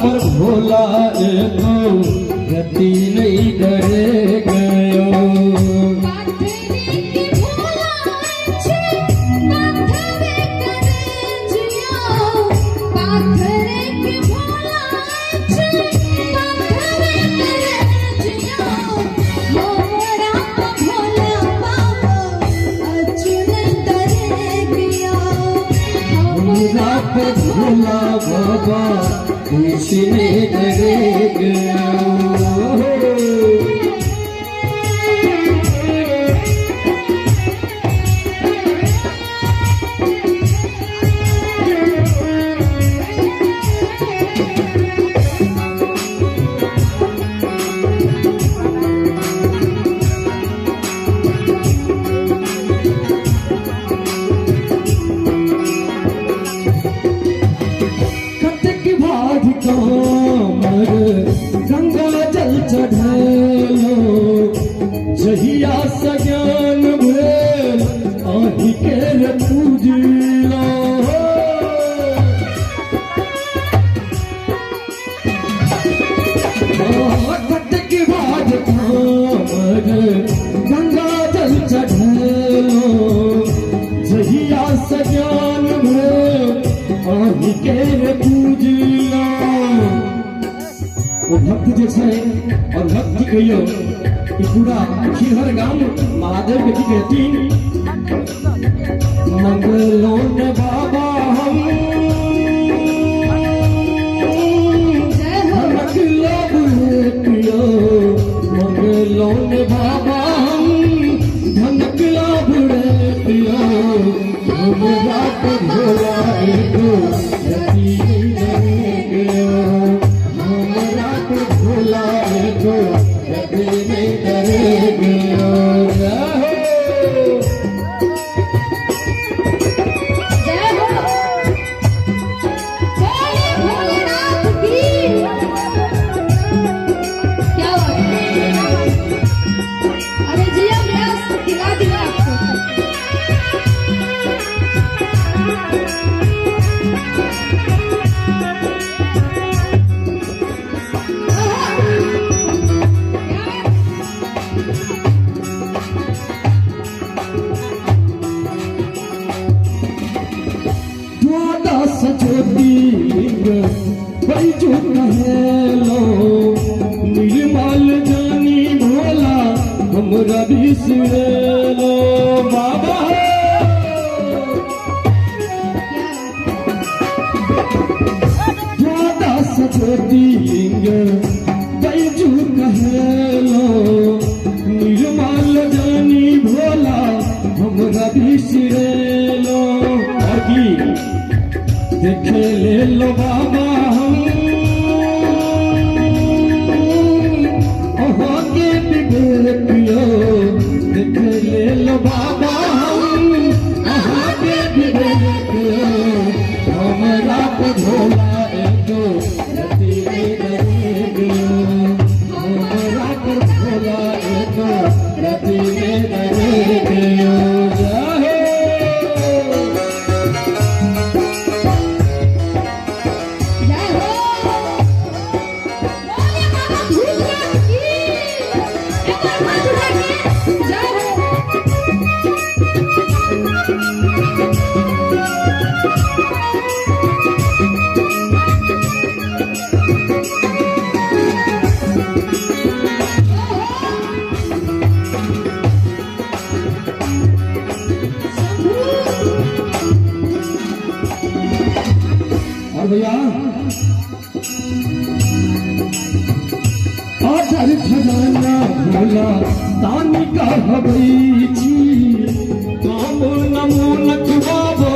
पर भोला एको रति नहीं डरे गयो। हमरा पर भोला बाबा कुछ नहीं डरे गयो। कतेक भाग कामर गंगा जल चढ़ेलो, जहिया सज्ञान भेल अहीं के पूजलो। कतेक भाग कामर गंगा जल चढ़ेलो, जहिया सज्ञान भेल अहीं के पूजलो। ओ भक्त जे छै और भक्त की कहियो ई पूरा खीरहर गाम महादेव के की कहतीन। मंगलो ने बाबा हम धनक लोभ पियो, मंगलो ने बाबा हम धनक लोभ रे पियो, हमरा पर भोला एको रति नहीं गयो, हमरा पर भोला एको रति नहीं डरे गयो। जय हो। जय हो बोले भोलेनाथ की। क्या बात है। अरे जिया व्यास खिला दिया आपको। द्वादश ज्योतिर्लिंग बैजू कहेलो, निर्मल जानी भोला हमरा बिसरेलो। बाबा द्वादश ज्योतिर्लिंग बैजू कहेलो, निर्मल जानी भोला हमरा बिसरेलो। और की देखे ले लो बाबा हम अहाँ के विवेक यो, देखे ले लो बाबा हम अहाँ के विवेक यो, हमरा पर भोला एको रति नहीं डरे गयो, हमरा पर भोला एको रति नहीं डरे गयो। जय हो। जय हो बोले बाबा भूतनाथ की। एक बार हाथ उठा के जय हो। और भैया आधर खजाना भोला दानी कहबै छी, काम नमूनक बाबा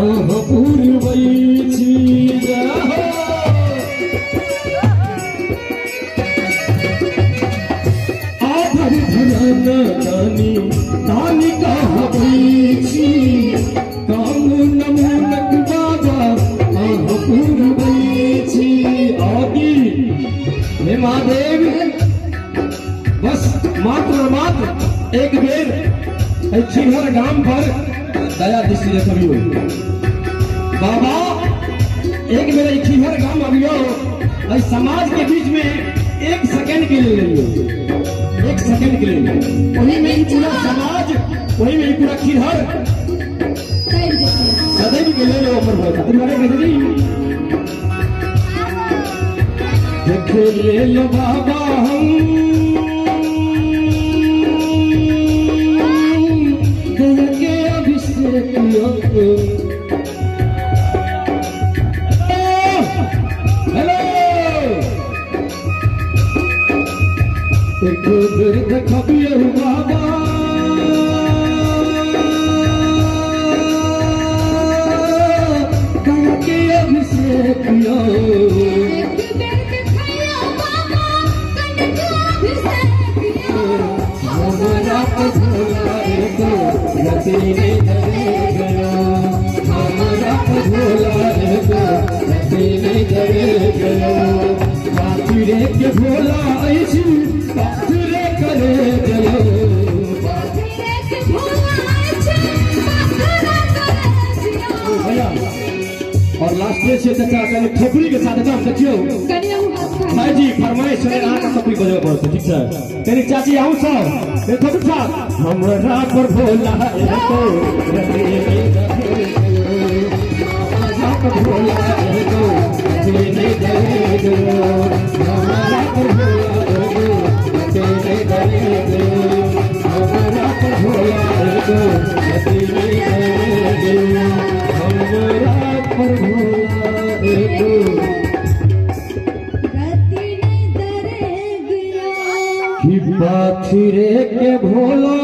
अह पुरबै छी। जय हो। आधर खजाना दानी दानी कहबै छी, काम नमूनक बाबा अह पुरबै छी। आदि हे महादेव, बस मात्र और मात्र एक बेर एहि खीरहर गाम पर दया दृष्टि देखबियौ बाबा। एक बेर एहि खीरहर गाम अबियौ। एहि समाज के बीच में एक सेकंड के लिए लियो, एक सेकंड के लिए, वही में ही पूरा समाज, वही में ही पूरा खिरहर तैर जेतै। सदैव के लिए ओकर होता। ताहि दुआरे कहै छै देख ले लो बाबा हम के अभिषेक यो। हेलो, एक बेर देखबियौ बाबा के अभिषेक यो। एक बेर देखैयो बाबा कनक अभिषेक यो। हमरा पर भोला एको रति ने धरे गयो, हमरा पर भोला एको रति ने धरे गयो। पाथरे के भोला अछि पाथरे करे गयो। पाथरे के भोला अछि पाथरे करे जियो। भैया, और लास्ट में छै चाचा, कनि थोपड़ी के साथ एकदम देखियौ। कनि अहूँ हाथ उठा। भाईजी फरमाइश छलै, अहाँके थोपड़ी बजबऽ पड़तै, ठीक छै? कनि चाची अहूँ सब थोपड़ी साथ। हमरा पर भोला एको रति ने धरे गयो, हमरा पर भोला एको रति ने धरे गयो, हमरा पर भोला एको रति ने धरे गयो, हमरा पर भोला एको रति ने धरे गयो, हमरा पर भोला एको रति ने दरे गयो। कि पाथरे के भोला